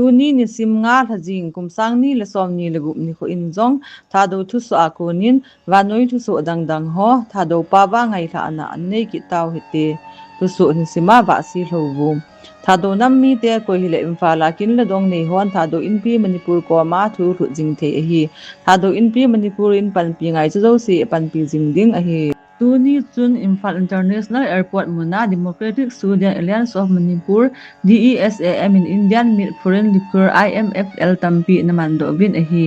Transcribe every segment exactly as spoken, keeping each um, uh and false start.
Tuni nisim nga lha jing kum sang ni le som ni le gup nikho in jong Thadou thusoh a konin vannoi thusoh dangdang ho Thadou pao a ngailhahna nei kit tau hite. Thusoh nisim a vahsi lhou vu. Thadou nam mite koi hile Imphal a kin le dong nei hon Thadou Inpi Manipur koma thu lhut jing thei ahi. Thadou Inpi Manipur in panpi ngai chu jouse panpi jing ding ahi. Tuni chun Imphal International Airport muna Democratic Student Alliance of Manipur, D E S A M in Indian Made Foreign Liquor, I M F L, tampi ana mandoh uvin ahi.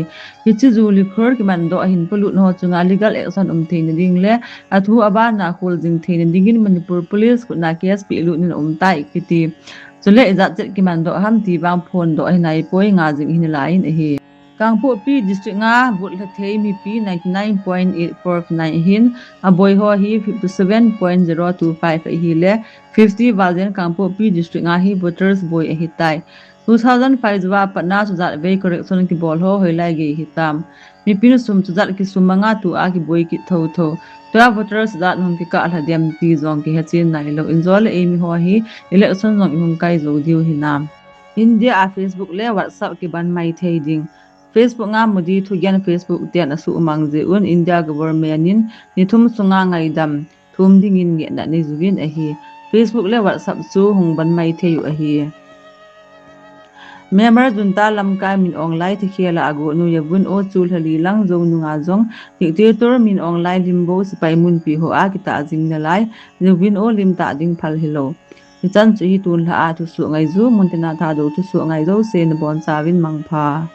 Hiche ju liquor kimandoh a hin polut ho chunga legal action um theina ding le athu abana khol jing theina dingin Manipur Police khutna case pehlut in aum tai kiti. Chule ijat chet kimandoh ham ti vang phondoh ahi naipoi, nga jing ahi nalaiyin ahi. Kangpokpi District a vot lha thei mipi ninety nine point eight four nine ahin, aboi ho hi fifty seven point zero two five ahile, fifty val jen Kangpokpi District a hi voters boi ahitai. Two thousand five jou a patna chujat vei correction kibol ho hoilai gei hitam. Mipin sum chujat kisum manga tua kiboi kit thotho. Tua voters jat hung kikah lha dem ti jong kihechen nailou. Injo le eimi ho hi election jong ihung kai jou diu hinam. India a Facebook le WhatsApp kiban mai thei ding. Facebook a Modi thugen Facebook ten asuhmang jeh un India government in ni thum sunga ngaidam thum dingin ngehna nei juvin ahi. Facebook le WhatsApp chu hung ban mai thei u ahi. Myanmar junta lamkai Min Aung Hlaing thikhel a agoh nu Yaw Win Aw chu lha li lang jou nunga jong dictator Min Aung Hlaing lim bou sepai munpi ho a kitah jing nalai, Yaw Win Aw lim tah ding phal hilou. Hichan chu hi tun lha a thusoh ngai ju, muntina Thadou thusoh ngai jouse nabonchauvin mangpha.